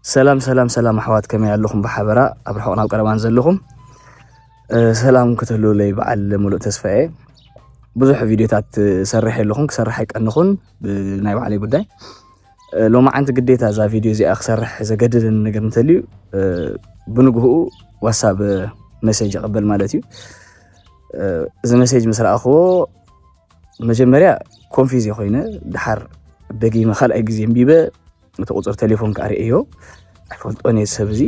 ሰላም ሰላም ሰላም ኣሕዋት፣ ከመይ ኣለኹም? ብሓበራ ኣብ ርሑቕ ናብ ቀረባን ዘለኹም፣ እ፣ ሰላም ክትህልውለይ በዓል ሙሉእ ተስፋ እየ። ብዙሕ ቪድዮታት እሰርሕ የለኹን፣ ክሰርሕ ኣይቀንኹን ብናይ ባዕለይ ጉዳይ። እ፣ ሎማዓንቲ ግዴታ እዛ ቪድዮ እዚኣ ክሰርሕ ዘገድደኒ ነገር እንተልዩ፣ እ፣ ብንግህኡ ዋትሳፕ መሴጅ ይቕበል ማለት እዩ። እ፣ እዚ መሴጅ ምስ ረኣኽዎ መጀመርያ ኮንፊዝ ኮይነ፣ ድሓር ደጊመ ካልኣይ ግዜ ኣንቢበ፣ እቲ ቁፅሪ ቴሌፎን ከዓ ርእዮ፣ ኣይፈልጦን እየ ሰብ እዚ።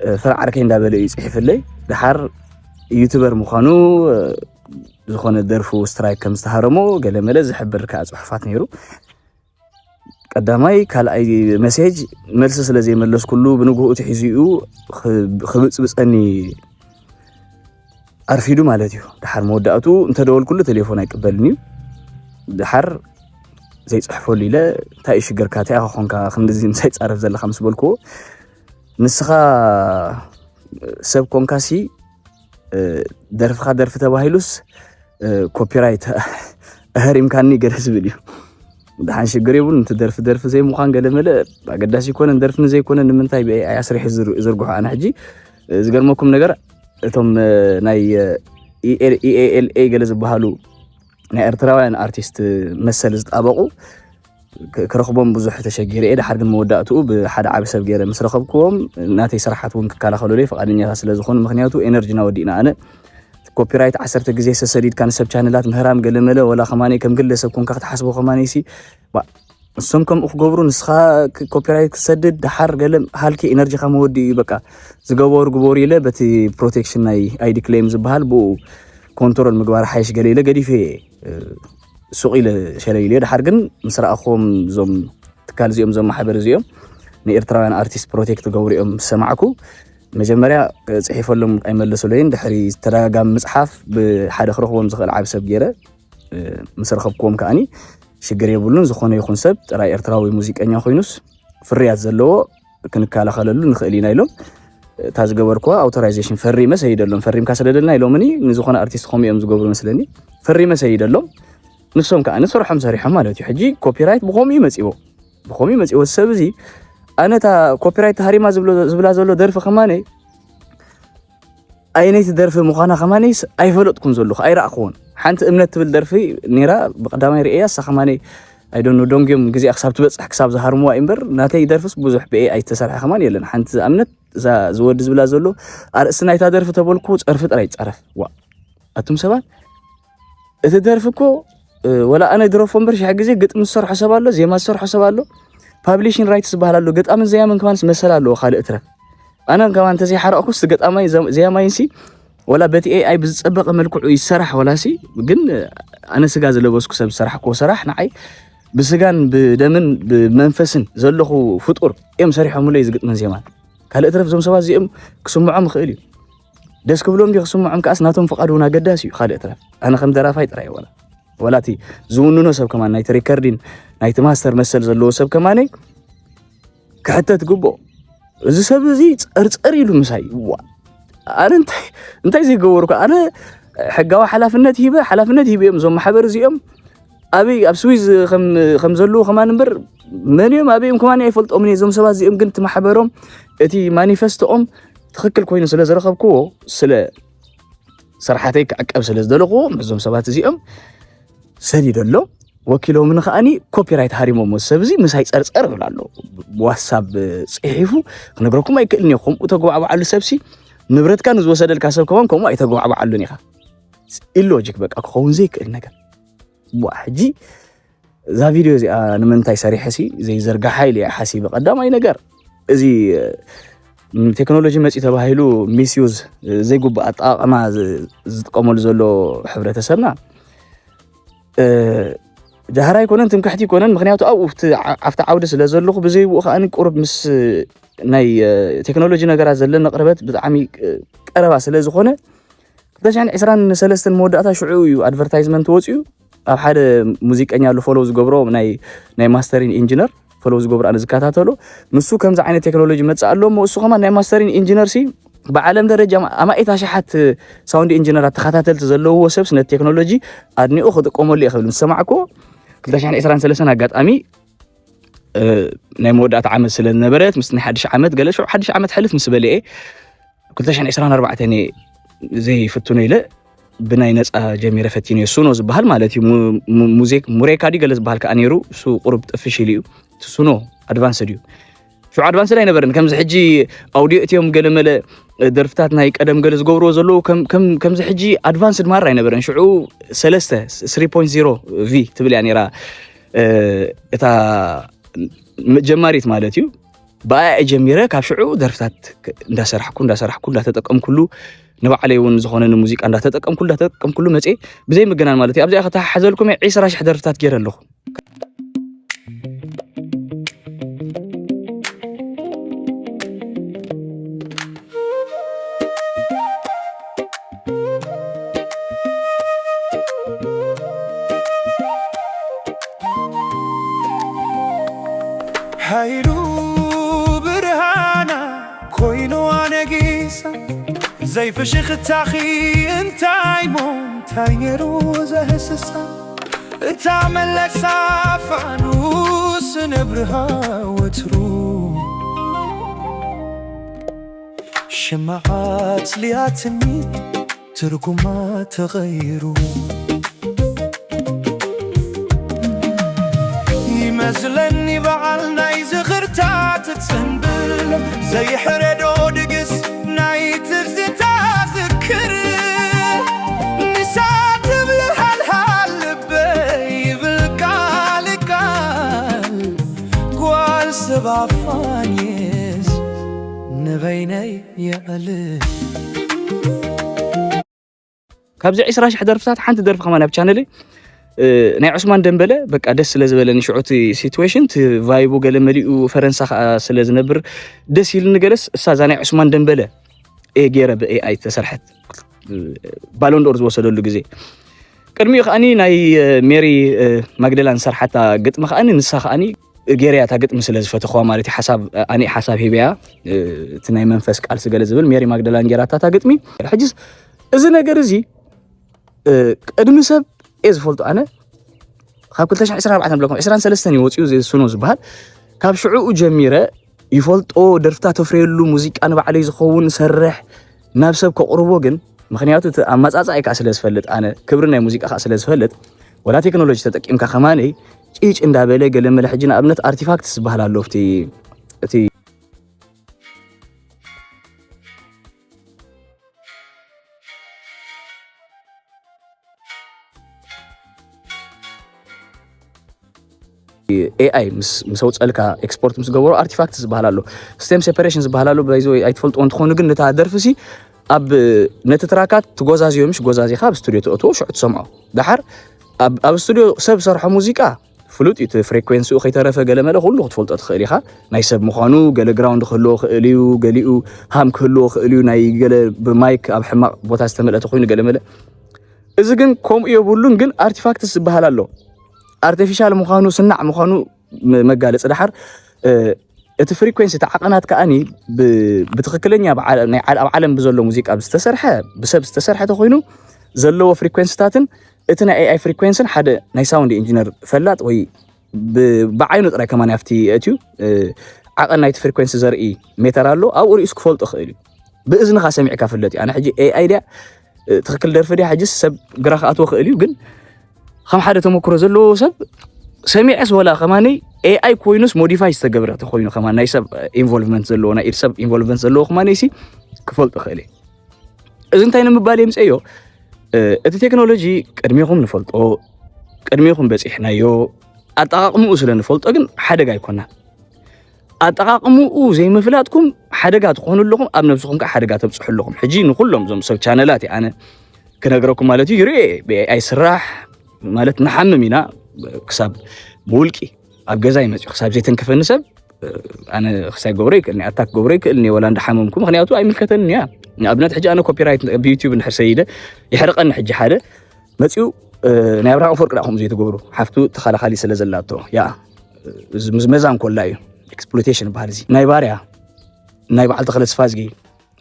እ፣ ፍረ ዓርከይ እንዳበለ እዩ ፅሒፍለይ። ድሓር ዩቱበር ምዃኑ፣ እ፣ ዝኾነ ደርፉ ስትራይክ ከም ዝተሃረሞ ገለ መለ ዝሕብር ከዓ ፅሑፋት ነይሩ። ቀዳማይ፣ ካልኣይ መሴጅ መልሲ ስለ ዘይመለስኩሉ ብንግህኡ ትሒዙ እዩ ኽ-፣ ክብፅብፀኒ ኣርፊዱ ማለት እዩ። ድሓር መወዳእቱ እንተደወልኩሉ ቴሌፎን ኣይቅበልን እዩ። ድሓር ዘይፅሕፈሉ ኢለ፣ "እንታይ እዩ ሽግርካ? እንታይ ኢኻ ኮንካ ክንድዚ ምሳይ ፃረፍ ዘለኻ?" ምስ በልክዎ፣ "ንስኻ ሰብ ኮንካሲ፣ እ፣ ደርፍኻ ደርፊ ተባሂሉስ፣ እ፣ ኮፒራይት ኣህሪምካኒ" ገለ ዝብል እዩ። ደሓን ሽግር የብሉን፣ እቲ ደርፊ ደርፊ ዘይምዃን ገለ መለ ኣገዳሲ ይኮነን። ደርፊ ንዘይኮነ ንምንታይ ብኤኣይ ኣስሪሑ ዝር-፣ ዝርግሖ? ኣነ ሕጂ፣ እ፣ ዝገርመኩም ነገር፣ እቶም፣ እ፣ ናይ፣ እ፣ ኢኤል-፣ ኢኤኤልኤ ገለ ዝበሃሉ ናይ ኤርትራውያን ኣርቲስት መሰል ዝጣበቑ ክ-፣ ክረኽቦም ብዙሕ ተሸጊረ እየ። ድሓር ግን መወዳእትኡ ብሓደ ዓቢ ሰብ ገይረ ምስ ረኸብክዎም፣ ናተይ ስራሓት እውን ክከላኸሉለይ ፍቓደኛታት ስለ ዝኾኑ፣ ምኽንያቱ ኤነርጂና ወዲእና። ኣነ ኮፒራይት ዓሰርተ ግዜ ሰሰዲድካ ንሰብ ቻነላት ምህራም ገለ መለ፣ ወላ ከማነይ ከም ግለሰብ ኮንካ ክትሓስቦ ከማነይሲ፣ ባ-፣ እሶም ከምኡ ክገብሩ፣ ንስኻ ክ-፣ ኮፒራይት ክትሰድድ፣ ድሓር ገለ ሃልኪ ኤነርጂኻ መወዲኡ እዩ። በቃ ዝገበሩ ግበሩ ኢለ በቲ ፕሮቴክሽን ናይ ኣይዲ ክሌም ዝበሃል ብኡ ኮንትሮል ምግባር ሓይሽ ገለ ኢለ ገዲፈ እየ። እ፣ ሱቕ ኢለ ሸለል ኢለ። ድሓር ግን ምስ ረኣኽዎም እዞም ትካል እዚኦም፣ እዞም ማሕበር እዚኦም ንኤርትራውያን ኣርቲስት ፕሮቴክት ገብሩ እዮም ዝሰማዕኩ፣ መጀመርያ፣ እ፣ ጽሒፈሎም ኣይመለሱለይን። ድሕሪ ተደጋጋሚ ምጽሓፍ ብሓደ ክረኽቦም ዝኽእል ዓቢ ሰብ ገይረ፣ እ፣ ምስ ረኸብክዎም ከኣኒ ሽግር የብሉን፣ ዝኾነ ይኹን ሰብ ጥራይ ኤርትራዊ ሙዚቀኛ ኮይኑስ ፍርያት ዘለዎ ክንከላኸለሉ ንኽእል ኢና ኢሎም። እታ ዝገበርኩዋ ኣውቶራይዜሽን ፈሪመ ሰይደሎም፣ ፈሪምካ ስደደልና ኢሎምኒ። ንዝኾነ ኣርቲስት ከምኡ እዮም ዝገብሩ መስለኒ። ፈሪመ ሰይደሎም፣ ንሶም ከኣ ንስርሖም ሰሪሖም ማለት እዩ። ሕጂ ኮፒራይት ብኸምኡ እዩ መጺዎ፣ ብኸምኡ እዩ መጺዎ። ሰብ እዚ ኣነ እታ ኮፒራይት ተሃሪማ ዝብሎ-፣ ዝብላ ዘሎ ደርፊ ከማነይ፣ ኣይነይቲ ደርፊ ምዃና ከማነይስ ኣይፈለጥኩን ዘለኹ፣ ኣይረኣኽዎን። ሓንቲ እምነት ትብል ደርፊ ነይራ፣ ብቐዳማይ ርእያ፣ እሳ ከማነይ፣ I don't know፣ ደንጉዮም ግዜኣ ክሳብ ትበጽሕ ክሳብ ዝሃርምዋ እዩ እምበር፣ ናተይ ደርፍስ ብዙሕ ብኤኣይ ዝተሰርሐ ከማን የለን። ሓንቲ ዝኣምነት፣ እዛ ዝወዲ ዝብላ ዘሎ፣ ኣርእስቲ ናይታ ደርፊ ተበልኩ፣ ጸርፊ ጥራይ ጸረፍ። ዋ፣ ኣቱም ሰባት፣ እቲ ደርፊ እኮ፣ እ፣ ወላ ኣነ ድረፎ እምበር፣ ሽሕ ግዜ ግጥሚ ዝሰርሖ ሰብ ኣሎ፣ ዜማ ዝሰርሖ ሰብ ኣሎ፣ ፓብሊሽን ራይትስ ዝበሃል ኣሎ፣ ገጣምን ዘያምን ከማንስ መሰል ኣለዎ፣ ካልእ እትረፍ። ኣነ ከማን እንተዘይሓረቕኩስ፣ እቲ ገጣማይ ዘ-፣ ዘያማይንሲ፣ ወላ በቲ ኤኣይ ብዝጸበቐ መልክዑ ይሰራሕ፣ ወላሲ፣ ግን፣ እ፣ ኣነ ስጋ ዝለበስኩ ሰብ ዝሰራሕክዎ ስራሕ፣ ንዓይ ብስጋን ብደምን ብመንፈስን ዘለኹ ፍጡር እዮም ሰሪሖምለይ፣ እዚ ግጥምን ዜማን። ካልእ እትረፍ፣ እዞም ሰባት እዚኦም ክስምዖም ይኽእል እዩ። ደስ ክብሎም ድዩ ክስምዖም ከኣስ ናቶም ፍቓድ እውን ኣገዳሲ እዩ። ካልእ እትረፍ፣ ኣነ ከም ደራፋይ ጥራይ ወላ፣ ወላ እቲ ዝውንኖ ሰብ ከማን፣ ናይቲ ሪከርዲን ናይቲ ማስተር መሰል ዘለዎ ሰብ ከማነይ ክሕተት ግብኦ። እዚ ሰብ እዚ ጸርጸር ኢሉ ምሳይ፣ ዋ፣ ኣነ እንታይ፣ እንታይ ዘይገበርኩ? ኣነ ሕጋዊ ሓላፍነት ሂበ፣ ሓላፍነት ሂበ እዮም እዞም ማሕበር እዚኦም። ኣበይ፣ ኣብ ስዊዝ ከም፣ ከም ዘለዉ ከማን እምበር፣ መን እዮም ኣበይ እዮም ከማን ኣይፈልጦምን እየ። እዞም ሰባት እዚኦም ግን እቲ ማሕበሮም፣ እቲ ማኒፈስቶኦም ትኽክል ኮይኑ ስለ ዝረኸብክዎ፣ ስለ ስራሓተይ ክዕቀብ ስለ ዝደለኽዎ፣ ምስዞም ሰባት እዚኦም ሰዲደሎም። ወኪሎምኒ ከኣኒ ኮፒራይት ሃሪሞሞ፣ እዚ ሰብ እዚ ምሳይ ጸርጸር ይብል ኣሎ። ብዋትሳፕ ጽሒፉ ክነግረኩም ኣይክእልን እየ። ከምኡ ተጓዕባዓሉ ሰብሲ፣ ንብረትካ ንዝወሰደልካ ሰብ ከማን ከምኡ ኣይተጓዕባዓሉን ኢኻ። ኢሎጂክ በቃ ክኸውን ዘይክእል ነገር። ዋ፣ ሕጂ እዛ ቪድዮ እዚኣ ንምንታይ ሰሪሐሲ ዘይዘርግሓ ኢለ እየ ሓሲበ። ቀዳማይ ነገር፣ እዚ፣ እ፣ ቴክኖሎጂ መጺኡ ተባሂሉ ሚስዩዝ፣ እ፣ ዘይግቡእ ኣጠቓቕማ ዝ-፣ ዝጥቀመሉ ዘሎ ሕብረተሰብና፣ እ፣ ጃህራ ኣይኮነን፣ ትምክሕቲ ኣይኮነን። ምኽንያቱ ኣብኡ ኣብቲ ዓ-፣ ኣብቲ ዓውዲ ስለ ዘለኹ፣ ብዘይብኡ ከኣ ቁሩብ ምስ ናይ፣ እ፣ ቴክኖሎጂ ነገራት ዘለና ቅርበት ብጣዕሚ፣ እ፣ ቀረባ ስለ ዝኾነ፣ ክልተ ሽሕን ዕስራን ሰለስተን መወዳእታ ሽዑ እዩ ኣድቨርታይዝመንት ወፂኡ። ኣብ ሓደ ሙዚቀኛ ኣሎ ፎሎው ዝገብሮ፣ ናይ፣ ናይ ማስተሪን ኢንጂነር ፎሎው ዝገብሮ፣ ኣነ ዝከታተሎ። ንሱ ከምዚ ዓይነት ቴክኖሎጂ መፅእ ኣሎ እሞ፣ እሱ ከማን ናይ ማስተሪን ኢንጂነር ሲ ብዓለም ደረጃ ኣማ-፣ ኣማኢት ኣሽሓት ሳውንድ ኢንጂነራት ተኸታተልቲ ዘለውዎ ሰብስ ነቲ ቴክኖሎጂ ኣድኒቑ ክጥቀመሉ እየ ክብል ምስ ሰማዕክዎ፣ ክልተ ሽሕን ዕስራን ሰለስተን ኣጋጣሚ ናይ መወዳእታ ዓመት ስለ ዝነበረት ምስ ናይ ሓድሽ ዓመት ገለ ሽዑ ሓድሽ ዓመት ሕልፍ ምስ በለ እየ ክልተ ሽሕን ዕስራን ኣርባዕተን እየ ዘይፍትኖ ኢለ ብናይ ነፃ ጀሚረ ፈቲነ እየ። ሱኖ ዝበሃል ማለት እዩ። ሙዚክ ሙሬካ ድዩ ገለ ዝበሃል ከዓ ነይሩ። እሱ ቁሩብ ጥፍሽ ኢሉ እዩ። እቲ ሱኖ ኣድቫንስድ እዩ። ሽዑ ኣድቫንስድ ኣይነበረን። ከምዚ ሕጂ ኣውዲዮ እትዮም ገለመለ ደርፍታት ናይ ቀደም ገለ ዝገብርዎ ዘለዉ ከምዚ ሕጂ ኣድቫንስድ ማራ ኣይነበረን። ሽዑ ሰለስተ ስሪ ፖይንት ዜሮ ቪ ትብል እያ ነይራ እታ ጀማሪት ማለት እዩ። ብኣያ ጀሚረ ካብ ሽዑ ደርፍታት እንዳሰራሕኩ እንዳሰራሕኩ እንዳተጠቀምኩሉ ንባዕለይ እውን ዝኾነኒ ሙዚቃ እንዳተጠቀምኩሉ እንዳተጠቀምኩሉ መፅየ። ብዘይ ምግናን ማለት እዩ። ኣብዚኣ ከተሓሓዘልኩም እየ ዒስራ ሽሕ ደርፍታት ገይረ ኣለኹ። ሓይሉ ብርሃና ኮይኑ ኣነጊሳ ዘይፍሽኽታኺ እንታይ ሞ እንታይ ነይሩ ዘህስሳ እታ መለሳ ፋኑስ ነብርሃ ወትሩ ሽምዓ ኣጽልያትኒ ትርጉማ ተቐይሩ ይመስለኒ በዓል ናይ ዝኽርታት ጽንብል ዘይሕረዶ ድግስ ናይ ትዝታ ዝክር ንሳ ትብል ሃልሃል ልበይ ይብል ቃል ቃል ጓል ሰብ ኣፋንየስ ንበይነይ የዕልል ካብዚ ዕስራ ሽሕ ደርፍታት ሓንቲ ደርፊ ከማን ኣብ ቻነለይ ናይ ዑስማን ደንበለ በቃ ደስ ስለ ዝበለኒ ሽዑ እቲ ሲትዌሽን እቲ ቫይቡ ገለ መሊኡ ፈረንሳ ከዓ ስለ ዝነብር ደስ ኢልኒ ገለስ እሳ እዛ ናይ ዑስማን ደንበለ እየ ገይረ ብኤኣይ ዝተሰርሐት ባሎንዶር ዝወሰደሉ ግዜ ቅድሚኡ ከዓኒ ናይ ሜሪ ማግደላን ዝሰርሓታ ግጥሚ ከዓኒ ንሳ ከዓኒ ገይረያ እታ ግጥሚ ስለ ዝፈተኽዋ ማለት እዩ ሓሳብ ኣነ ሓሳብ ሂበያ እቲ ናይ መንፈስ ቃልሲ ገለ ዝብል ሜሪ ማግደላን ገይራታ እታ ግጥሚ ሕጅስ እዚ ነገር እዚ ቅድሚ ሰብ እየ ዝፈልጦ ኣነ ካብ ክልተ ሽሕን ዕስራን ኣርባዕተን ብለኩም ዕስራን ሰለስተን እዩ ወፂኡ እዚ ሱኖ ዝበሃል ካብ ሽዕኡ ጀሚረ ይፈልጦ ደርፍታ ተፍረየሉ ሙዚቃ ንባዕለይ ዝኸውን ሰርሕ ናብ ሰብ ከቕርቦ ግን ምክንያቱ እቲ ኣመፃፃኢ ከዓ ስለ ዝፈልጥ ኣነ ክብሪ ናይ ሙዚቃ ከዓ ስለ ዝፈልጥ ወላ ቴክኖሎጂ ተጠቂምካ ከማነይ ጭጭ እንዳበለ ገለ መለ ሕጂ ንኣብነት ኣርቲፋክትስ ዝበሃል ኣሎ እቲ ኤኣይ ምስ ኣውፀልካ ኤክስፖርት ምስ ገበሮ ኣርቲፋክት ዝበሃል ኣሎ ስቴም ሴፐሬሽን ዝበሃል ኣሎ ባይዘ ኣይትፈልጥዎ እንትኾኑ ግን ነታ ደርፊ ሲ ኣብ ነቲ ትራካት ትጎዛዝዮ ምሽ ጎዛዚኻ ኣብ ስቱዲዮ ተእትዎ ሽዑ ትሰምዖ ደሓር ኣብ ስቱዲዮ ሰብ ሰርሖ ሙዚቃ ፍሉጥ እዩ እቲ ፍሬኩዌንሲኡ ከይተረፈ ገለ መለ ኩሉ ክትፈልጦ ትኽእል ኢኻ ናይ ሰብ ምዃኑ ገለ ግራውንድ ክህልዎ ክእል እዩ ገሊኡ ሃም ክህልዎ ክእል እዩ ናይ ገለ ብማይክ ኣብ ሕማቕ ቦታ ዝተመልአ ተኮይኑ ገለ መለ እዚ ግን ከምኡ የብሉን ግን ኣርቲፋክትስ ዝበሃል ኣሎ ኣርቲፊሻል ምዃኑ ስናዕ ምዃኑ መጋለፂ ደሓር እቲ ፍሪኩንሲ እቲ ዓቐናት ከዓኒ ብትኽክለኛ ኣብ ዓለም ብዘሎ ሙዚቃ ዝተሰርሐ ብሰብ ዝተሰርሐ ተኮይኑ ዘለዎ ፍሪኩንስታትን እቲ ናይ ኤኣይ ፍሪኩንስን ሓደ ናይ ሳውንድ ኢንጂነር ፈላጥ ወይ ብዓይኑ ጥራይ ከማን ኣብቲ እትዩ ዓቐን ናይቲ ፍሪኩንሲ ዘርኢ ሜተር ኣሎ ኣብኡ ሪኡስ ክፈልጦ ክእል እዩ ብእዝንኻ ሰሚዕካ ፍለጥ እዩ ኣነ ሕጂ ኤኣይ ድያ ትኽክል ደርፊ ድያ ሕጂ ሰብ ግራ ክኣትዎ ክእል እዩ ግን ከም ሓደ ተመክሮ ዘለዎ ሰብ ሰሚዐስ ወላ ከማነይ ኤኣይ ኮይኑስ ሞዲፋይ ዝተገብረ ተኮይኑ ከማ ናይ ሰብ ኢንቮልቭመንት ዘለዎ ናይ ኢድ ሰብ ኢንቮልቭመንት ዘለዎ ከማነይ ሲ ክፈልጥ ክእል እዚ እንታይ ንምባል የምፀዮ እቲ ቴክኖሎጂ ቅድሜኹም ንፈልጦ ቅድሜኹም በፂሕናዮ ኣጠቃቅምኡ ስለ ንፈልጦ ግን ሓደጋ ኣይኮና ኣጠቃቅምኡ ዘይምፍላጥኩም ሓደጋ ትኾኑ ኣለኹም ኣብ ነብስኹም ከዓ ሓደጋ ተብፅሑ ኣለኹም ሕጂ ንኩሎም እዞም ሰብ ቻነላት ኣነ ክነግረኩም ማለት እዩ ይርኤ ብኤኣይ ስራሕ ማለት ንሓምም ኢና ክሳብ ብውልቂ ኣብ ገዛ ይመፅኡ ክሳብ ዘይተንክፈኒ ሰብ ኣነ ክሳይ ገብሮ ይክእልኒ ኣታክ ገብሮ ይክእልኒ ወላ እንዳሓመምኩ ምክንያቱ ኣይምልከተኒ እያ ንኣብነት ሕጂ ኣነ ኮፒራይት ብዩቲብ እንድሕር ሰይደ ይሕርቀኒ ሕጂ ሓደ መፅኡ ናይ ኣብርሃም ኣፈወርቂ ዳ ከምኡ ዘይትገብሩ ሓፍቱ ተኻላኻሊ ስለ ዘላቶ ያ ምስ መዛን ኮላ እዩ ኤክስፕሎቴሽን በሃል እዚ ናይ ባርያ ናይ በዓል ተኽለ ስፋዝጊ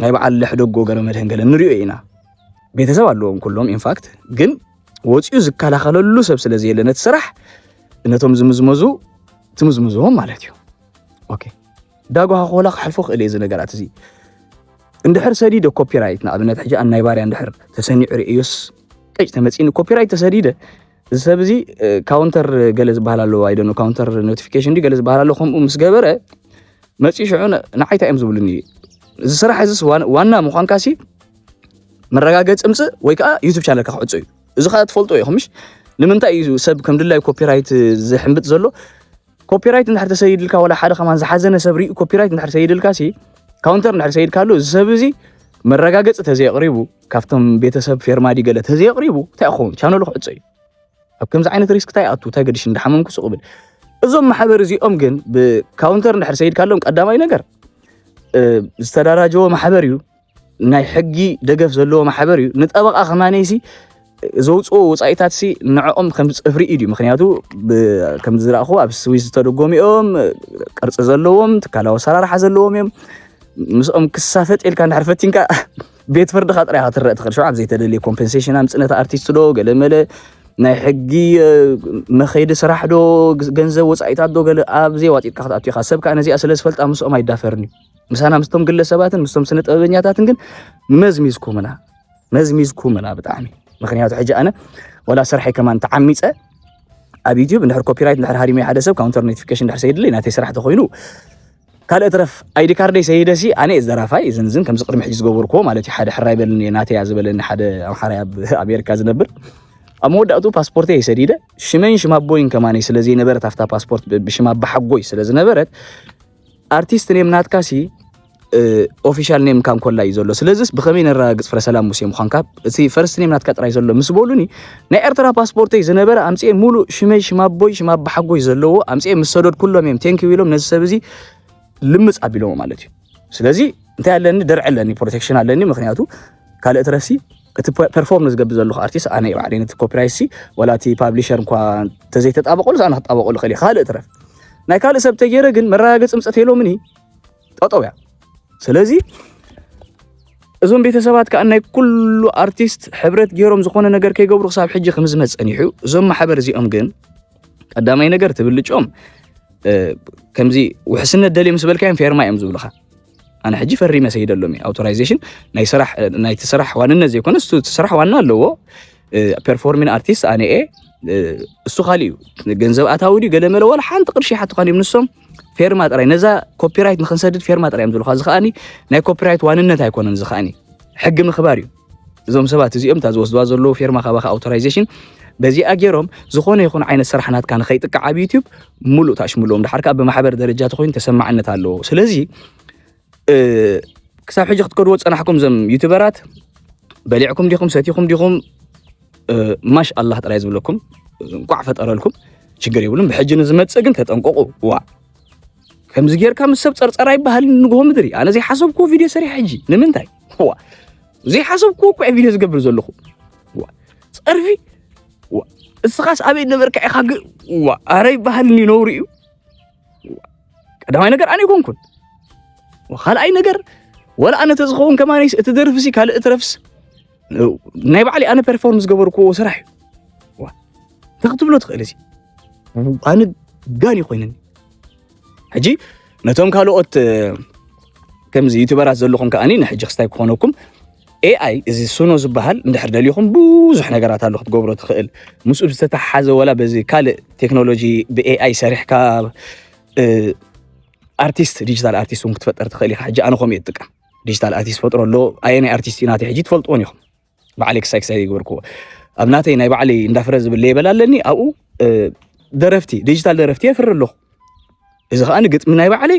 ናይ በዓል ለሕደጎ ገረ መድህን ገለ ንሪኦ ኢና ቤተሰብ ኣለዎም ኩሎም ኢንፋክት ግን ወፂኡ ዝከላኸለሉ ሰብ ስለ ዘየለ ነቲ ስራሕ ነቶም ዝምዝመዙ ትምዝምዝዎም ማለት እዩ። ኦኬ፣ ዳጓ ኮላ ክሓልፎ ክእል እዚ ነገራት እዚ እንድሕር ሰዲደ ኮፒራይት ንኣብነት ሕጂ ኣናይ ባርያ እንድሕር ተሰኒዑ ርእዮስ ቀጭ ተመፂኒ ኮፒራይት ተሰዲደ እዚ ሰብ እዚ ካውንተር ገለ ዝበሃል ኣለዎ ኣይደኖ ካውንተር ኖቲፊኬሽን ዲ ገለ ዝበሃል ኣሎ ከምኡ ምስ ገበረ መፂ ሽዑ ንዓይታ እዮም ዝብሉኒ። እዚ ስራሕ እዚ ዋና ምኳንካ ሲ መረጋገፂ ምፅእ ወይ ከዓ ዩቱብ ቻነልካ ክዕፆ እዩ። እዚ ከዓ ትፈልጦ ኢኹምሽ ንምንታይ እዩ ሰብ ከም ድላይ ኮፒራይት ዝሕምብጥ ዘሎ? ኮፒራይት እንድሕር ተሰይድልካ ወላ ሓደ ከማን ዝሓዘነ ሰብ ሪኡ ኮፒራይት እንድሕር ሰይድልካ ሲ ካውንተር እንድሕር ሰይድካሉ እዚ ሰብ እዚ መረጋገፂ ተዘየቕሪቡ ካብቶም ቤተሰብ ፌርማዲ ገለ ተዘየቕሪቡ እንታይ ክኸውን ቻነሉ ክዕፀ እዩ። ኣብ ከምዚ ዓይነት ሪስክ እንታይ ኣቱ እንታይ ገዲሽ እንዳሓመምኩ ስቕ ብል። እዞም ማሕበር እዚኦም ግን ብካውንተር እንድሕር ሰይድካሎም ቀዳማይ ነገር ዝተዳራጀዎ ማሕበር እዩ። ናይ ሕጊ ደገፍ ዘለዎ ማሕበር እዩ። ንጠበቃ ከማነይሲ ዘውፅኦ ወፃኢታት ሲ ንዕኦም ከም ፅፍሪ ኢድ እዩ። ምክንያቱ ከም ዝረእኹ ኣብ ስዊዝ ዝተደጎሙ እዮም። ቅርፂ ዘለዎም ትካላዊ ኣሰራርሓ ዘለዎም እዮም። ምስኦም ክሳፈጥ ኢልካ እንድሕር ፈቲንካ ቤት ፍርድካ ጥራይ ክትረእ ትኽእል። ሽዓ ዘይተደልየ ኮምፐንሴሽን ኣምፅእ ነቲ ኣርቲስት ዶ ገለ መለ ናይ ሕጊ መኸይዲ ስራሕ ዶ ገንዘብ ወፃኢታት ዶ ገለ ኣብ ዘይዋጢጥካ ክትኣቱ ኢኻ። ሰብ ከዓ ነዚኣ ስለ ዝፈልጣ ምስኦም ኣይዳፈርን እዩ። ምሳና ምስቶም ግለሰባትን ምስቶም ስነ ጥበበኛታትን ግን መዝሚዝኩምና መዝሚዝኩምና ብጣዕሚ። ምክንያቱ ሕጂ ኣነ ወላ ስርሐይ ከማን ተዓሚፀ ኣብ ዩቲዩብ እንድሕር ኮፒራይት እንድሕር ሃሪመ ሓደ ሰብ ካውንተር ኖቲፊኬሽን እንድሕር ሰይድለይ ናተይ ስራሕ ተኮይኑ ካልእ ትረፍ ኣይዲ ካርደይ ሰይደሲ ኣነ እየ ዝደራፋይ እዝን እዝን ከምዚ ቅድሚ ሕጂ ዝገበርክዎ ማለት እዩ። ሓደ ሕራይ በልኒ ናተይ እያ ዝበለኒ ሓደ ኣምሓራይ ኣብ ኣሜሪካ ዝነብር ኣብ መወዳእቱ ፓስፖርተይ የሰዲደ ሽመይን ሽማቦይን ከማነይ ስለ ዘይነበረት ኣብታ ፓስፖርት ብሽማ ኣባሓጎይ ስለ ዝነበረት ኣርቲስት ኔም ናትካ ሲ ኦፊሻል ኔም ካንኮላ እዩ ዘሎ። ስለዚስ ብኸመይ ነረጋግፅ ፍረ ሰላም ሙሴ ምዃንካ? እቲ ፈርስት ኔም ናትካ ጥራይ ዘሎ ምስ በሉኒ ናይ ኤርትራ ፓስፖርተይ ዝነበረ ኣምፅኤ ሙሉእ ሽመይ ሽማቦይ ሽማ ኣባሓጎይ ዘለዎ ኣምፅኤ ምስ ሰደድኩሎም እዮም ቴንኪው ኢሎም ነዚ ሰብ እዚ ልምፅ ኣቢሎሞ ማለት እዩ። ስለዚ እንታይ ኣለኒ ደርዒ ኣለኒ ፕሮቴክሽን ኣለኒ። ምክንያቱ ካልእ ትረፍሲ እቲ ፐርፎርም ዝገብር ዘለኹ ኣርቲስት ኣነ ባዕለይ ነቲ ኮፒራይት ሲ ወላ እቲ ፓብሊሸር እንኳ ተዘይተጣበቀሉ ኣነ ክጣበቀሉ ክእል ካልእ ትረፍ ናይ ካልእ ሰብ ተገይረ ግን መረጋገፂ ምፀት የሎምኒ ጠጠው እያ። ስለዚ እዞም ቤተሰባት ከዓ ናይ ኩሉ ኣርቲስት ሕብረት ገይሮም ዝኾነ ነገር ከይገብሩ ክሳብ ሕጂ ከምዝመፀ ጸኒሑ። እዞም ማሕበር እዚኦም ግን ቀዳማይ ነገር ትብልጮም ከምዚ ውሕስነት ደልየ ምስ በልካዮም ፌርማ እዮም ዝብሉኻ። ኣነ ሕጂ ፈሪመ ሰይደሎም እዩ ኣውቶራይዜሽን ናይ ስራሕ ናይቲ ስራሕ ዋንነት ዘይኮነ እቲ ስራሕ ዋና ኣለዎ። ፐርፎርሚን ኣርቲስት ኣነ እየ። እሱ ካሊእ እዩ ገንዘብ ኣታዊ ድዩ ገለ መለ ዋላ ሓንቲ ቅርሺ ሓትኳን እዮም ንሶም ፌርማ ጥራይ ነዛ ኮፒራይት ንክንሰድድ ፌርማ ጥራይ እዮም ዝብሉኻ። እዚ ከኣኒ ናይ ኮፒራይት ዋንነት ኣይኮነን። እዚ ከኣኒ ሕጊ ምኽባር እዩ። እዞም ሰባት እዚኦም እታ ዝወስድዋ ዘለዉ ፌርማ ካባኻ ኣውቶራይዜሽን በዚኣ ገይሮም ዝኾነ ይኹን ዓይነት ስራሕ ናትካ ንኸይጥቃዕ ኣብ ዩቲዩብ ሙሉእ ታሽሙሎም ድሓር ከዓ ብማሕበር ደረጃ ተኮይኑ ተሰማዕነት ኣለዎ። ስለዚ ክሳብ ሕጂ ክትከድዎ ዝፀናሕኩም እዞም ዩቱበራት በሊዕኩም ዲኹም ሰቲኹም ዲኹም ማሽ ኣላህ ጥራይ ዝብለኩም እንቋዕ ፈጠረልኩም። ችግር የብሉም። ብሕጂ ንዝመፅእ ግን ተጠንቀቁ። ዋ ከምዚ ጌርካ ምስ ሰብ ፀርፀር ኣይበሃልን። ንግሆ ምድሪ ኣነ ዘይሓሰብኩዎ ቪድዮ ሰሪሕ ሕጂ ንምንታይ ዋ ዘይሓሰብኩዎ እኮ ቪድዮ ዝገብር ዘለኹ ዋ ፀርፊ ዋ እስኻስ ኣበይ ነበርካ ኢኻ ግ ዋ ኣረ ይበሃልን እዩ ነውሪ እዩ። ቀዳማይ ነገር ኣነ ይኮንኩን ካልኣይ ነገር ወላ ኣነ ተዝኸውን ከማነይስ እቲ ደርፍሲ ካልእ ትረፍስ ናይ ባዕለይ ኣነ ፐርፎርም ዝገበርኩዎ ስራሕ እዩ። እንታይ ክትብሎ ትኽእል እዚ ኣነ ጋን ኮይነኒ። ሕጂ ነቶም ካልኦት ከምዚ ዩቱበራት ዘለኹም ከኣኒ ንሕጂ ክስታይ ክኾነኩም ኤኣይ እዚ ሱኖ ዝበሃል እንድሕር ደሊኹም ብዙሕ ነገራት ኣሎ ክትገብሮ ትኽእል። ምስኡ ዝተተሓሓዘ ወላ በዚ ካልእ ቴክኖሎጂ ብኤኣይ ሰሪሕካ ኣርቲስት ዲጂታል ኣርቲስት እውን ክትፈጠር ትኽእል ኢኻ። ሕጂ ኣነ ከምኡ እየ ዝጥቀም ዲጂታል ኣርቲስት ፈጥሮ ኣሎ ኣየናይ ኣርቲስት እዩ ናተይ ሕጂ ትፈልጥዎን ኢኹም። ባዕለይ ክሳይ ክሳይ ይግበርክዎ ኣብ ናተይ ናይ ባዕለይ እንዳፍረ ዝብል ሌበል ኣለኒ። ኣብኡ ደረፍቲ ዲጂታል ደረፍቲ የፍሪ ኣለኹ። እዚ ከዓ ንግጥሚ ናይ ባዕለይ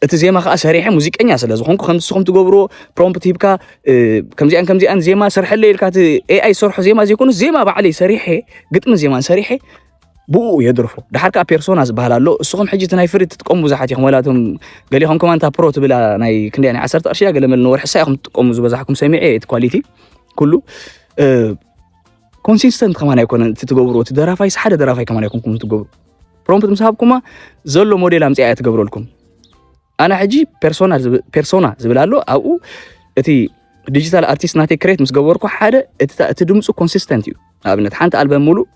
እቲ ዜማ ከዓ ሰሪሐ ሙዚቀኛ ስለ ዝኾንኩ ከምዚ ንስኹም ትገብርዎ ፕሮምፕት ሂብካ ከምዚኣን ከምዚኣን ዜማ ሰርሐለይ ኢልካ እቲ ኤኣይ ዝሰርሖ ዜማ ዘይኮኑ ዜማ ባዕለይ ሰሪሐ ግጥምን ዜማን ሰሪሐ ብኡ የድርፎ። ድሓር ከዓ ፔርሶና ዝበሃል ኣሎ። እስኹም ሕጂ እቲ ናይ ፍሪ ትጥቀሙ ብዙሓት ኢኹም። ወላ እቶም ገሊኹም ከማን እታ ፕሮ ትብላ ናይ ክንደያ ናይ ዓሰርተ ቅርሺ እያ ገለ መለ ንወርሒ እሳ ኢኹም ትጥቀሙ ዝበዛሕኩም ሰሚዐ እቲ ኳሊቲ ኩሉ ኮንሲስተንት ከማን ኣይኮነን እቲ ትገብርዎ። እቲ ደራፋይስ ሓደ ደራፋይ ከማን ኣይኮንኩም ትገብሩ። ፕሮምፕት ምስ ሃብኩማ ዘሎ ሞዴል ኣምፅኣ እያ ትገብረልኩም። ኣነ ሕጂ ፔርሶና ዝብ- ፔርሶና ዝብል ኣሎ ኣብኡ እቲ ዲጂታል ኣርቲስት ናተይ ክሬት ምስ ገበርኩ ሓደ እቲ ታ- እቲ ድምፁ ኮንሲስተንት እዩ። ንኣብነት ሓንቲ ኣልበም ሙሉእ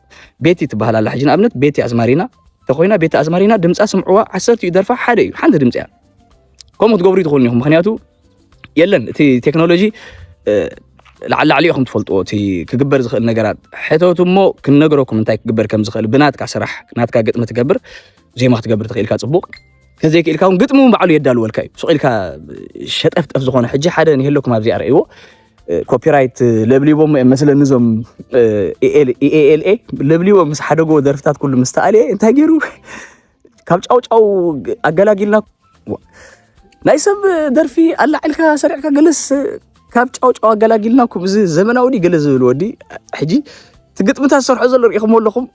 ቤቲ ትበሃል ኣላ። ሕጂ ንኣብነት ቤቲ ኣዝማሪና ተኮይና ቤት ኣዝማሪና ድምፃ ስምዕዋ፣ ዓሰርተ እዩ ደርፋ ሓደ እዩ፣ ሓንቲ ድምፂ እያ። ከምኡ ክትገብሩ ትኽእሉ ኢኹም። ምክንያቱ የለን እቲ ቴክኖሎጂ ላዕሊ ላዕሊ ኢኹም ትፈልጥዎ። እቲ ክግበር ዝኽእል ነገራት ሕተቱ እሞ ክንነግረኩም እንታይ ክግበር ከም ዝኽእል። ብናትካ ስራሕ ናትካ ግጥሚ ትገብር፣ ዜማ ክትገብር ትኽእልካ ጽቡቕ። ከዘይክእልካ እውን ግጥሚ እውን ባዕሉ የዳልወልካ እዩ። ሱቕ ኢልካ ሸጠፍጠፍ ዝኾነ ሕጂ ሓደ ንሄለኩም ኣብዚኣ ረእይዎ። ኮፒራይት ለብሊቦም እዮም መስለኒ እዞም ኢኤልኤ ለብሊቦም ምስ ሓደጎ ደርፍታት ኩሉ ምስ ተኣልየ እንታይ ገይሩ ካብ ጫውጫው ኣገላጊልና ናይ ሰብ ደርፊ ኣላዒልካ ሰሪዕካ ገለስ ካብ ጫውጫው ኣገላጊልናኩም። እዚ ዘመናዊ ድዩ ገለ ዝብል ወዲ ሕጂ እቲ ግጥምታት ዝሰርሖ ዘሎ ርኢኹሞ ኣለኹም።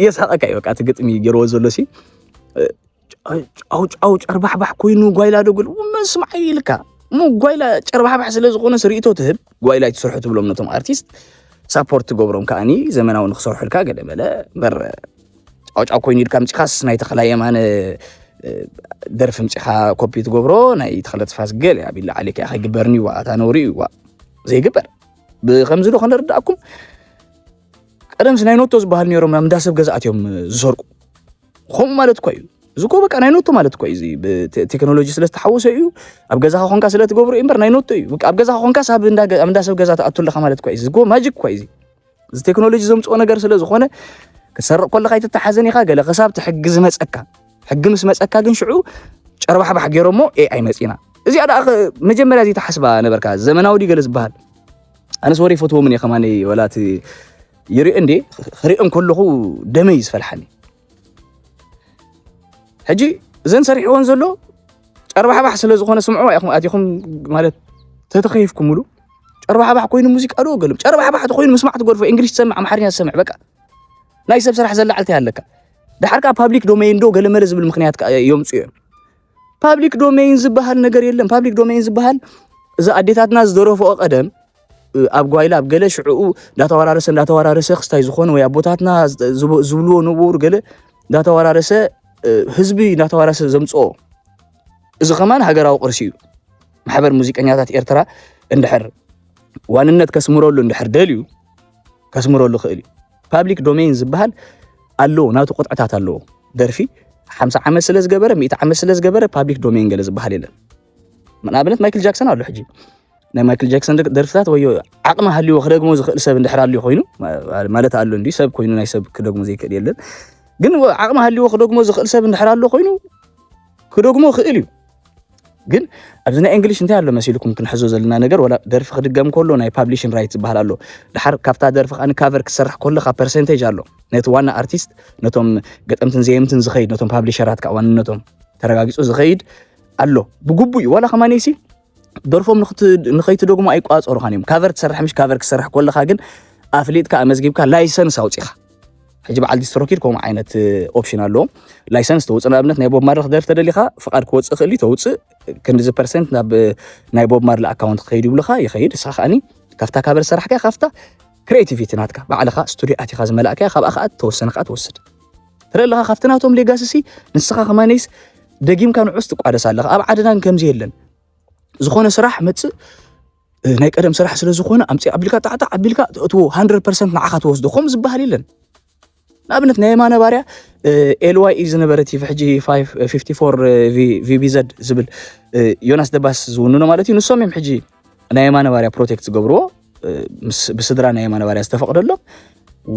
የስሓቀካ እዩ በቃ እቲ ግጥሚ ገይርዎ ዘሎ ሲ ጫው ጫው ጨርባሕባሕ ኮይኑ ጓይላ ዶ ገለ መስማዕ ኢልካ እሞ ጓይላ ጨርባሕባሕ ስለ ዝኾነ ስርኢቶ ትህብ ጓይላ ትሰርሑ ትብሎም ነቶም ኣርቲስት ሳፖርት ትገብሮም ከዓኒ ዘመናዊ ንክሰርሑልካ ገለ መለ እምበር ጫውጫው ኮይኑ ኢልካ ምፂኻስ ናይ ተኽላ የማነ ደርፊ ምፂኻ ኮፒ ትገብሮ ናይ ተኽለ ተስፋ ዝገለ ኣቢላ ዓሌካ ከይግበርኒ ዋ እታ ነውሪ እዩ ዋ ዘይግበር ብከምዚ ዶ ከነርዳእኩም ቀደምስ ናይ ኖቶ ዝበሃል ነይሮም ናብ እንዳሰብ ገዛኣት እዮም ዝሰርቁ ከምኡ ማለት እኳ እዩ እዚ እኮ በቃ ናይ ኖቶ ማለት እኳ እዩ እዚ ቴክኖሎጂ ስለ ዝተሓወሰ እዩ ኣብ ገዛኻ ኮንካ ስለ ትገብሩ እምበር ናይ ኖቶ እዩ በቃ ኣብ ገዛኻ ኮንካ ሳብ እንዳሰብ ገዛ ትኣቱ ኣለኻ ማለት እኳ እዩ እዚ እኮ ማጂክ እኳ እዩ እዚ ቴክኖሎጂ ዘምፅኦ ነገር ስለ ዝኾነ ክትሰርቕ ከለኻ ኣይትተሓዘን ኢኻ ገለ ክሳብ እቲ ሕጊ ዝመፀካ ሕጊ ምስ መፀካ ግን ሽዑ ጨርባሕባሕ ገይሮሞ ኤኣይ መፂና እዚኣ ደኣ መጀመርያ ዘይተሓስባ ነበርካ ዘመናዊ ድዩ ገለ ዝበሃል ኣነስ ወረ ይፈትዎም እየ ከማነይ ወላ እቲ ይርኢ እንዴ ክሪኦም ከለኹ ደመይ ዝፈልሓኒ ሕጂ እዘን ሰሪሕዎን ዘሎ ጨርባሕባሕ ስለ ዝኾነ ስምዕዋ ኢኹም ኣቲኹም ማለት ተተኸይፍኩምሉ ጨርባሕባሕ ኮይኑ ሙዚቃ ዶ ገሉም ጨርባሕባሕ ተኮይኑ ምስማዕ ትገድፎ እንግሊሽ ትሰምዕ ኣምሓርኛ ትሰምዕ በቃ ናይ ሰብ ስራሕ ዘላዕልታ ኣለካ ድሓር ከዓ ፓብሊክ ዶሜይን ዶ ገለመለ ዝብል ምክንያት የምፁ እዮም ፓብሊክ ዶሜይን ዝበሃል ነገር የለን ፓብሊክ ዶሜይን ዝበሃል እዚ ኣዴታትና ዝደረፈኦ ቀደም ኣብ ጓይላ ኣብ ገለ ሽዕኡ እንዳተወራረሰ እንዳተወራረሰ ክስታይ ዝኾነ ወይ ኣቦታትና ዝብልዎ ነበሩ ገለ እንዳተወራረሰ ህዝቢ እንዳተወራረሰ ዘምፅኦ እዚ ከማን ሃገራዊ ቅርሲ እዩ ማሕበር ሙዚቀኛታት ኤርትራ እንድሕር ዋንነት ከስምረሉ እንድሕር ደልዩ ከስምረሉ ክእል እዩ ፓብሊክ ዶሜን ዝበሃል ኣለዎ ናቱ ቅጥዕታት ኣለዎ ደርፊ ሓምሳ ዓመት ስለ ዝገበረ ሚእቲ ዓመት ስለ ዝገበረ ፓብሊክ ዶሜን ገለ ዝበሃል የለን ንኣብነት ማይክል ጃክሰን ኣሎ ሕጂ ናይ ማይክል ጃክሰን ደርፍታት ወይ ዓቕሚ ሃልዎ ክደግሞ ዝኽእል ሰብ እንድሕር ኣሎ ኮይኑ ማለት ኣሎ እንዲ ሰብ ኮይኑ ናይ ሰብ ክደግሞ ዘይክእል የለን ግን ዓቕሚ ሃልዎ ክደግሞ ዝኽእል ሰብ እንድሕር ኣሎ ኮይኑ ክደግሞ ክእል እዩ ግን ኣብዚ ናይ እንግሊሽ እንታይ ኣሎ መሲልኩም ክንሕዞ ዘለና ነገር ወላ ደርፊ ክድገም ከሎ ናይ ፓብሊሽን ራይት ዝበሃል ኣሎ ድሓር ካብታ ደርፊ ከዓ ካቨር ክሰርሕ ከሎ ካብ ፐርሰንቴጅ ኣሎ ነቲ ዋና ኣርቲስት ነቶም ገጠምትን ዘየምትን ዝኸይድ ነቶም ፓብሊሸራት ከዓ ዋንነቶም ተረጋጊፁ ዝኸይድ ኣሎ ብግቡእ እዩ ዋላ ከማነይሲ ደርፎም ንኸይትደግሞ ኣይቋፀሩኻን እዮም ካቨር ትሰርሕ ምሽ ካቨር ክሰርሕ ከለካ ግን ኣፍሊጥካ ኣመዝጊብካ ላይሰንስ ኣውፂኻ ሕጂ በዓል ዲስትሮኪድ ከምኡ ዓይነት ኦፕሽን ኣለዎም ላይሰንስ ተውፅእ ንኣብነት ናይ ቦብ ማርሊ ክደርፍ ተደሊኻ ፍቓድ ክወፅእ ክእል ተውፅእ ክንዲዚ ፐርሰንት ናብ ናይ ቦብ ማርሊ ኣካውንት ክኸይድ ይብሉኻ ይኸይድ እሳ ከዓኒ ካብታ ካቨር ዝሰራሕካ ካብታ ክሬቲቪቲ ናትካ ባዕልኻ ስቱዲዮ ኣቲኻ ዝመላእካያ ካብኣ ከዓ ተወሰነ ከዓ ትወስድ ትርኢ ኣለኻ ካብቲ ናቶም ሌጋስሲ ንስኻ ከማነይስ ደጊምካ ንዑስ ትቋደስ ኣለኻ ኣብ ዓድና ከምዚ የለን ዝኾነ ስራሕ መፅእ ናይ ቀደም ስራሕ ስለ ዝኾነ ኣምፅእ ኣቢልካ ጣዕጣዕ ኣቢልካ ተእትዎ 100 ፐርሰንት ንዓኻ ትወስዶ ከምኡ ዝበሃል የለን ንኣብነት ናይ የማነ ባርያ ኤልዋይ እዩ ዝነበረ ቲ ሕጂ ፊፍቲ ፎር ቪቢዘድ ዝብል ዮናስ ደባስ ዝውንኖ ማለት እዩ ንሶም እዮም ሕጂ ናይ የማነ ባርያ ፕሮቴክት ዝገብርዎ ብስድራ ናይ የማነ ባርያ ዝተፈቕደሎም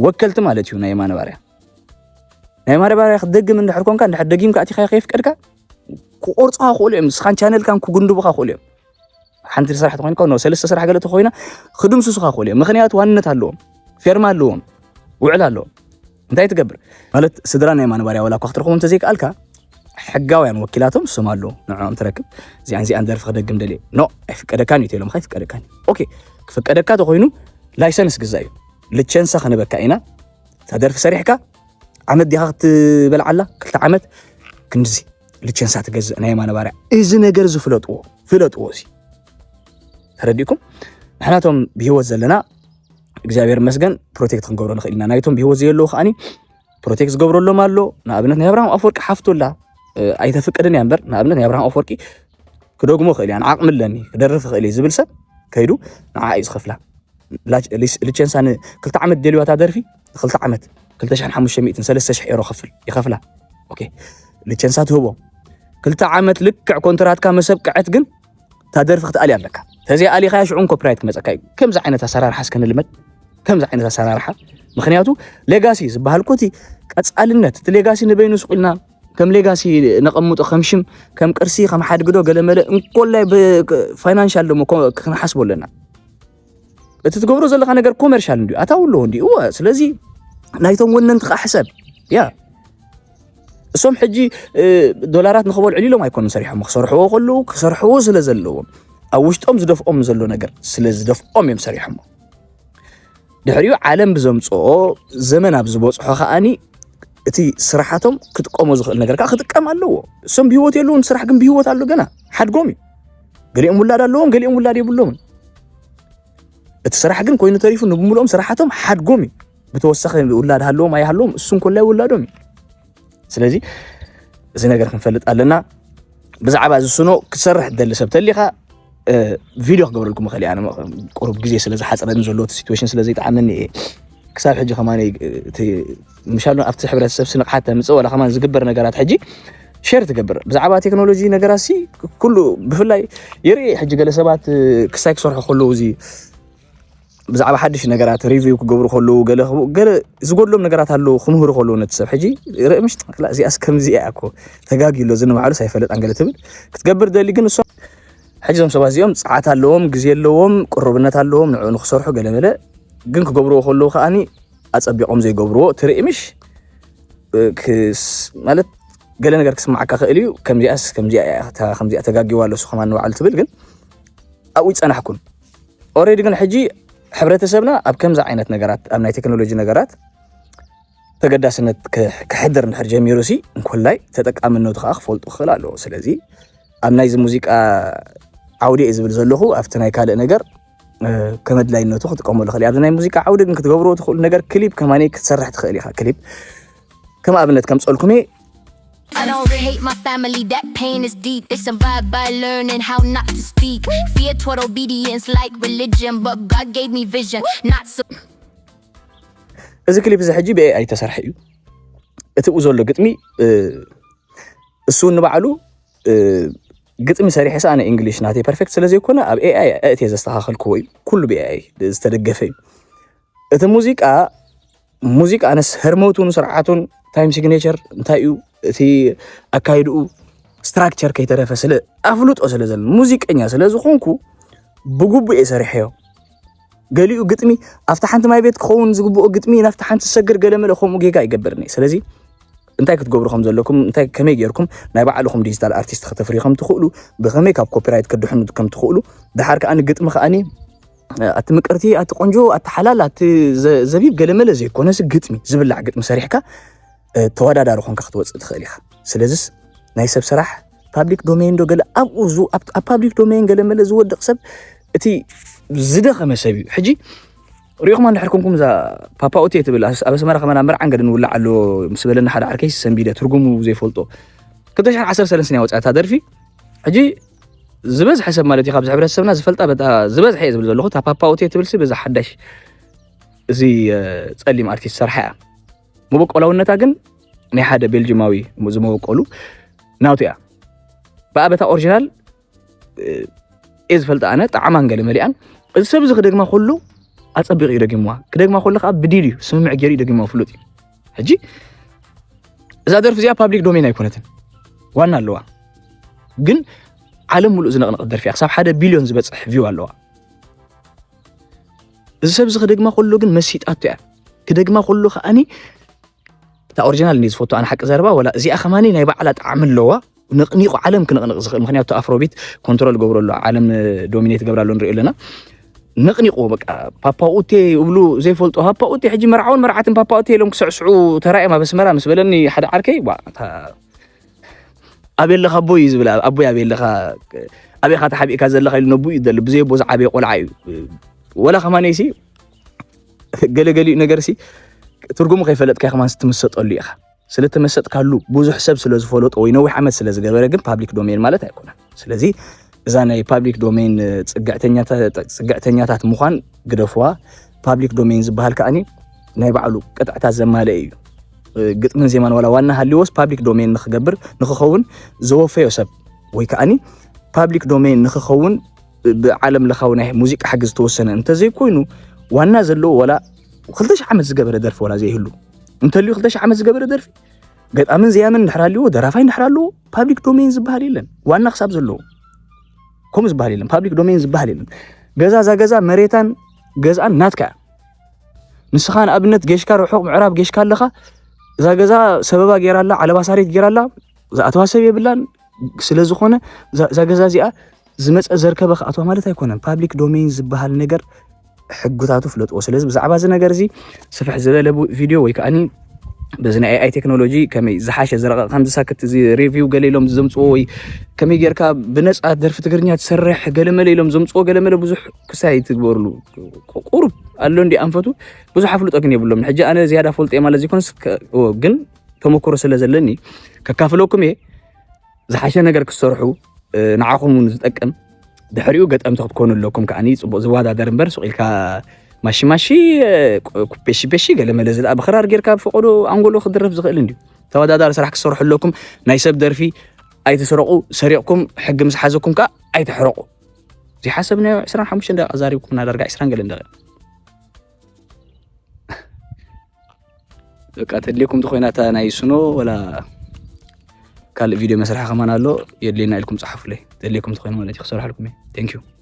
ወከልቲ ማለት እዩ ናይ የማነ ባርያ ናይ የማነ ባርያ ክትደግም እንድሕር ኮንካ እንድሕር ደጊምካ ኣቲኻ ከይፍቀድካ ክቆርፁኻ ክእሉ እዮም ንስኻን ቻነልካን ክጉንድቡኻ ክእሉ እዮም ሓንቲ ስራሕ ተኮይንካ ኖ ሰለስተ ስራሕ ገለ ተኮይና ክድምስሱኻ ክእሉ እዮም ምክንያቱ ዋንነት ኣለዎም ፌርማ ኣለዎም ውዕል ኣለዎም እንታይ ትገብር ማለት ስድራ ናይ ማንባርያ ወላ እኳ ክትረኽቦም እንተዘይከኣልካ ሕጋውያን ወኪላቶም ስም ኣለዎ ንዕኦም ትረክብ እዚኣን እዚኣን ደርፊ ክደግም ደልየ ኖ ኣይፍቀደካን እዩ ተይሎምካ ኣይፍቀደካን ኦኬ ክፍቀደካ ተኮይኑ ላይሰንስ ግዛ እዩ ልቸንሳ ክንበካ ኢና እታ ደርፊ ሰሪሕካ ዓመት ዲኻ ክትበልዓላ ክልተ ዓመት ክንድዚ ልቸንሳ ትገዝእ ናይ የማነ ባርያ እዚ ነገር እዚ ፍለጥዎ ፍለጥዎ እዚ ተረዲእኩም ንሕናቶም ብሂወት ዘለና እግዚኣብሔር መስገን ፕሮቴክት ክንገብሮ ንኽእል ኢና ናይቶም ብሂወት ዘየለዉ ከዓኒ ፕሮቴክት ዝገብረሎም ኣሎ ንኣብነት ናይ ኣብርሃም ኣፍወርቂ ሓፍቱ ኣላ ኣይተፍቅድን እያ እምበር ንኣብነት ናይ ኣብርሃም ኣፍወርቂ ክደግሞ ክእል እያ ንዓቕሚ ኣለኒ ክደርፍ ክእል እየ ዝብል ሰብ ከይዱ ንዓ እዩ ዝኸፍላ ልቸንሳ ንክልተ ዓመት ደልዋታ ደርፊ ክልተ ዓመት ክልተ ሽሕን ሓሙሽተ ሚእትን ሰለስተ ሽሕ ኤሮ ከፍል ይኸፍላ። ኦኬ፣ ሊቸንሳ ትህቦ። ክልተ ዓመት ልክዕ ኮንትራትካ መሰብ ቅዐት ግን እታ ደርፊ ክትኣልያ ኣለካ። ተዘይ ኣሊኻያ ሽዑን ኮፒራይት ክመፀካ እዩ። ከምዚ ዓይነት ኣሰራርሓ እስከ ንልመድ። ከምዚ ዓይነት ኣሰራርሓ፣ ምክንያቱ ሌጋሲ ዝበሃል ኮቲ ቀፃልነት፣ እቲ ሌጋሲ ንበይኑ ስቁልና ከም ሌጋሲ ነቐምጦ፣ ከም ሽም፣ ከም ቅርሲ፣ ከም ሓድግዶ ገለመለ እንኮላይ ብፋይናንሻል ደሞ ኮ- ክንሓስቦ ኣለና። እቲ ትገብሮ ዘለካ ነገር ኮመርሻል እንዲዩ፣ ኣታው ኣለዎ እንዲዩ። እወ፣ ስለዚ ናይቶም ወነንቲ ከዓ ሕሰብ። ያ እሶም ሕጂ እ፣ ዶላራት ንክበልዑ ኢሎም ኣይኮኑን ሰሪሖም፣ ክሰርሕዎ ከለዉ ክሰርሕዎ ስለ ዘለዎም፣ ኣብ ውሽጦም ዝደፍኦም ዘሎ ነገር ስለ ዝደፍኦም እዮም ሰሪሖሞ። ድሕሪኡ ዓለም ብዘምፅኦ፣ ዘመን ኣብ ዝበፅሖ ከዓኒ እቲ ስራሓቶም ክጥቀሞ ዝኽእል ነገር ከዓ ክጥቀም ኣለዎ። እሶም ብህይወት የለውን፣ ስራሕ ግን ብህይወት ኣሎ፣ ገና ሓድጎም እዩ። ገሊኦም ውላድ ኣለዎም፣ ገሊኦም ውላድ የብሎምን። እቲ ስራሕ ግን ኮይኑ ተሪፉ ንብምልኦም ስራሓቶም ሓድጎም እዩ። ብተወሳኺ ውላድ ሃለዎም ኣይሃለዎም እሱ እንኮላይ ውላዶም እዩ። ስለዚ እዚ ነገር ክንፈልጥ ኣለና። ብዛዕባ እዚ ስኖ ክትሰርሕ ትደሊ ሰብ ተሊኻ እ፣ ቪድዮ ክገብረልኩም እኽእል እየ። ኣነ ቁሩብ ግዜ ስለ ዝሓፅረኒ ዘሎ፣ እቲ ሲትዌሽን ስለ ዘይጠዓመኒ እየ ክሳብ ሕጂ ከማን፣ እ፣ እቲ ምሻሉ ኣብቲ ሕብረተሰብ ስንቕሓት ተምፅእ፣ ዋላ ከማን ዝግበር ነገራት ሕጂ ሼር ትገብር። ብዛዕባ ቴክኖሎጂ ነገራት ሲ ኩሉ ብፍላይ ይርኢ። ሕጂ ገለ ሰባት እ፣ ክሳይ ክሰርሑ ከለዉ እዚ ብዛዕባ ሓድሽ ነገራት ሪቪው ክገብሩ ከለዉ ገለ ክቡ- ገለ ዝጎድሎም ነገራት ኣለዉ ክምህሩ ከለዉ ነቲ ሰብ ሕጂ ርኢ ምሽ፣ "ክላ እዚኣስ ከምዚ እያ እኮ፣ ተጋግዩ ኣሎ፣ እዚ ንባዕሉስ ኣይፈለጣን" ገለ ትብል ክትገብር ደሊ። ግን እሶም ሕጂ እዞም ሰባት እዚኦም ፀዓት ኣለዎም፣ ግዜ ኣለዎም፣ ቅሩብነት ኣለዎም ንዕኡ ንክሰርሑ ገለ መለ። ግን ክገብርዎ ከለዉ ከዓኒ ኣፀቢቖም ዘይገብርዎ ትርኢ ምሽ፣ እ፣ ክስ- ማለት ገለ ነገር ክስማዓካ ክእል እዩ። ከምዚኣስ ከምዚኣ እያ፣ እታ ከምዚኣ ተጋጊዋ ኣሎ እሱ ከማን ንባዕሉ ትብል። ግን ኣብኡ ይፀናሕኩን። ኦሬዲ ግን ሕጂ ሕብረተሰብና ኣብ ከምዚ ዓይነት ነገራት፣ ኣብ ናይ ቴክኖሎጂ ነገራት ተገዳስነት ክሕ- ክሕድር እንድሕር ጀሚሩ ሲ እንኮላይ ተጠቃምነቱ ከዓ ክፈልጡ ክኽእል ኣለዎ። ስለዚ ኣብ ናይዚ ሙዚቃ ዓውዲ እየ ዝብል ዘለኹ፣ ኣብቲ ናይ ካልእ ነገር እ፣ ከም ኣድላይነቱ ክጥቀመሉ ይኽእል እዩ። ኣብዚ ናይ ሙዚቃ ዓውዲ ግን ክትገብርዎ ትኽእሉ ነገር ክሊፕ ከማኒ ክትሰርሕ ትኽእል ኢኻ። ክሊፕ ከም ኣብነት ከምፀልኩም እየ። I don't hate my family, that pain is deep. They survive by learning how not to speak. Fear toward obedience like religion, but God gave me vision. Not so እዚ ክሊፕ እዚ ሕጂ ብኤኣይ ተሰርሐ እዩ። እቲ ብኡ ዘሎ ግጥሚ እ፣ እሱ ንባዕሉ እ፣ ግጥሚ ሰሪሐ ኣነ እንግሊሽ ናተይ ፐርፌክት ስለ ዘይኮነ ኣብ ኤኣይ ኣእትየ ዘስተኻኸልክዎ እዩ። ኩሉ ብኤኣይ ዝተደገፈ እዩ። እቲ ሙዚቃ ሙዚቃ ኣነስ ህርመቱን ስርዓቱን ታይም ሲግኔቸር እንታይ እዩ እቲ ኣካይድኡ ስትራክቸር ከይተረፈ ስለ ኣፍልጦ ስለ ዘለ ሙዚቀኛ ስለ ዝኾንኩ ብግቡእ እየ ሰሪሐዮ። ገሊኡ ግጥሚ ኣብቲ ሓንቲ ማይ ቤት ክኸውን ዝግብኦ ግጥሚ ናብቲ ሓንቲ ዝሰግር ገለ መለ ከምኡ ጌጋ ይገብርኒ። ስለዚ እንታይ ክትገብሩ ከም ዘለኩም እንታይ ከመይ ጌርኩም ናይ ባዕልኹም ዲጂታል ኣርቲስት ከተፍርዩ ከም ትኽእሉ ብኸመይ ካብ ኮፒራይት ክድሕኑ ከም ትኽእሉ ድሓር ከኣ ንግጥሚ ከኣኒ ኣቲ ምቅርቲ ኣቲ ቆንጆ ኣቲ ሓላል ኣቲ ዘ- ዘቢብ ገለ መለ ዘይኮነስ ግጥሚ ዝብላዕ ግጥሚ ሰሪሕካ እ፣ ተወዳዳሪ ኮንካ ክትወፅእ ትኽእል ኢኻ። ስለዚስ ናይ ሰብ ስራሕ ፓብሊክ ዶሜን ዶ ገለ ኣብኡ ዝ- ኣብ ኣብ ፓብሊክ ዶሜን ገለ መለ ዝወድቕ ሰብ እቲ ዝደኸመ ሰብ እዩ። ሕጂ ሪኢኹማ እንድሕር ኮንኩም እዛ ፓፓ ኦቴ ትብል ኣስ- ኣብ ኣስመራ ከማን ኣብ መርዓን ገለ ንውላዕ ኣሎ ምስ በለኒ ሓደ ዓርከይ ሰንቢደ ትርጉሙ ዘይፈልጦ ክልተ ሽሕን ዓሰርተ ሰለስተን እያ ወፅኣታ ደርፊ። ሕጂ ዝበዝሐ ሰብ ማለት እዩ ካብዚ ሕብረተሰብና ዝፈልጣ በታ ዝበዝሐ እየ ዝብል ዘለኹ እታ ፓፓ ኦቴ ትብል ሲ በዛ ሓዳሽ እዚ እ፣ ፀሊም ኣርቲስት ሰርሓ እያ። መበቆላውነታ ግን ናይ ሓደ ቤልጅማዊ ዝመበቆሉ ናቱ እያ። ብኣበታ ኦሪጂናል እ፣ እየ ዝፈልጣ ኣነ ጣዕማን ገለ መሊኣን። እዚ ሰብ እዚ ክደግማ ከሎ ኣፀቢቑ እዩ ደጊምዋ። ክደግማ ከሎ ከዓ ብዲል እዩ ስምምዕ ገይሩ እዩ ደጊምዋ ፍሉጥ እዩ። ሕጂ እዛ ደርፊ እዚኣ ፓብሊክ ዶሜን ኣይኮነትን፣ ዋና ኣለዋ። ግን ዓለም ሙሉእ ዝነቕነቐት ደርፊ እያ። ክሳብ ሓደ ቢልዮን ዝበፅሕ ቪው ኣለዋ። እዚ ሰብ እዚ ክደግማ ከሎ ግን መሲጣቶ እያ። ክደግማ ከሎ ከዓኒ እታ ኦሪጂናል እንዲ ዝፈቱ ኣነ ሓቂ ዘረባ ወላ እዚኣ ከማኒ ናይ ባዕላ ጣዕሚ ኣለዋ። ነቕኒቑ ዓለም ክንቕንቕ ዝኽእል ምክንያቱ ኣፍሮቢት ኮንትሮል ገብሮ ኣሎ ዓለም ዶሚኔት ገብራ ኣሎ ንሪኦ ኣለና። ነቕኒቑ በቃ ፓፓ ኡቴ ይብሉ ዘይፈልጡ ፓፓ ኡቴ ሕጂ መርዓውን መርዓትን ፓፓ ኡቴ ኢሎም ክስዕስዑ ተራእዮም ኣብ ኣስመራ ምስ በለኒ ሓደ ዓርከይ ዋ እታ ኣበይ ኣለኻ ኣቦይ እዩ ዝብል ኣቦይ ኣበይ ኣለኻ ኣበይ ኢኻ ተሓቢእካ ዘለኻ ኢሉ ነቦኡ እዩ ዝደሊ ብዘይ ኣቦ ዝዓበየ ቆልዓ እዩ ወላ ከማነይሲ ገለገሊኡ ነገር ሲ ትርጉሙ ከይፈለጥካ ከማን ትምሰጠሉ ኢኻ ስለ ተመሰጥካሉ ብዙሕ ሰብ ስለ ዝፈለጦ ወይ ነዊሕ ዓመት ስለ ዝገበረ ግን ፓብሊክ ዶሜን ማለት ኣይኮነን ስለዚ እዛ ናይ ፓብሊክ ዶሜን ፅግዕተኛታት ምዃን ግደፍዋ ፓብሊክ ዶሜን ዝበሃል ከዓኒ ናይ ባዕሉ ቅጥዕታት ዘማልአ እዩ። ግጥምን ዜማን ዋላ ዋና ሃልዎስ ፓብሊክ ዶሜን ንክገብር ንክኸውን ዘወፈዮ ሰብ ወይ ከዓኒ ፓብሊክ ዶሜን ንክኸውን ብዓለም ለኻዊ ናይ ሙዚቃ ሕጊ ዝተወሰነ እንተዘይኮይኑ ዋና ዘለዎ ዋላ ክልተ ሽሕ ዓመት ዝገበረ ደርፊ ዋላ ዘይህሉ እንተልዩ ክልተ ሽሕ ዓመት ዝገበረ ደርፊ ገጣምን ዘያምን እንድሕር ኣለዎ ደራፋይ እንድሕር ኣለዎ ፓብሊክ ዶሜን ዝበሃል የለን። ዋና ክሳብ ዘለዎ ከምኡ ዝበሃል የለን። ፓብሊክ ዶሜን ዝበሃል የለን። ገዛ እዛ ገዛ መሬታን ገዛን ናትካ እያ። ንስኻ ንኣብነት ጌሽካ ርሑቕ ምዕራብ ጌሽካ ኣለኻ እዛ ገዛ ሰበባ ጌራ ኣላ ዓለባ ሳሬት ጌራ ኣላ ዝኣተዋ ሰብ የብላን። ስለ ዝኾነ እዛ እዛ ገዛ እዚኣ ዝመፀ ዘርከበ ክኣትዋ ማለት ኣይኮነን። ፓብሊክ ዶሜን ዝበሃል ነገር ሕግታቱ ፍለጥዎ። ስለዚ ብዛዕባ እዚ ነገር እዚ ስፍሕ ዝበለ ቡ- ቪድዮ ወይ ከዓኒ በዚ ናይ ኤኣይ ቴክኖሎጂ ከመይ ዝሓሸ ዝረቐቕ ከምዚ ሳክት እዚ ሪቪው ገለ ኢሎም ዘምፅዎ ወይ ከመይ ጌርካ ብነፃ ደርፊ ትግርኛ ትሰርሕ ገለመለ ኢሎም ዘምፅዎ ገለመለ ብዙሕ ክሳይ ትግበርሉ ቁሩብ ኣሎ እንዲ ኣንፈቱ ብዙሕ ኣፍልጦ ግን የብሎም። ሕጂ ኣነ ዝያዳ ፈልጦ ማለት ዘይኮነስ ከ- ኦ፣ ግን ተመክሮ ስለ ዘለኒ ከካፍለኩም እየ። ዝሓሸ ነገር ክትሰርሑ ንዓኹም እውን ዝጠቅም ድሕሪኡ ገጠምቲ ክትኮኑ ኣለኩም። ከዓኒ ፅቡቅ ዝወዳደር እምበር ሱቅ ኢልካ ማሺ ማሺ ኩፔሺ ፔሺ ገለ መለ ዝኣ ብክራር ጌርካ ብፈቀዶ ኣንጎሎ ክድረፍ ዝኽእል እንድዩ። ተወዳዳሪ ስራሕ ክትሰርሑ ኣለኩም። ናይ ሰብ ደርፊ ኣይትስረቁ። ሰሪቕኩም ሕጊ ምስ ሓዘኩም ከዓ ኣይትሕረቁ። ዘይሓሰብናዮ ዕስራን ሓሙሽተን ደቂቃ ዛሪብኩምና ዳርጋ ዕስራን ገለን ደቂቃ በቃ ተድልየኩም ተኮይና እታ ናይ ስኖ ወላ ካልእ ቪድዮ መስርሒ ከማን ኣሎ የድልየና ኢልኩም ጸሓፉለይ። ተድልየኩም ተኮይኑ ማለት እዩ ክሰርሓልኩም እየ። Thank you።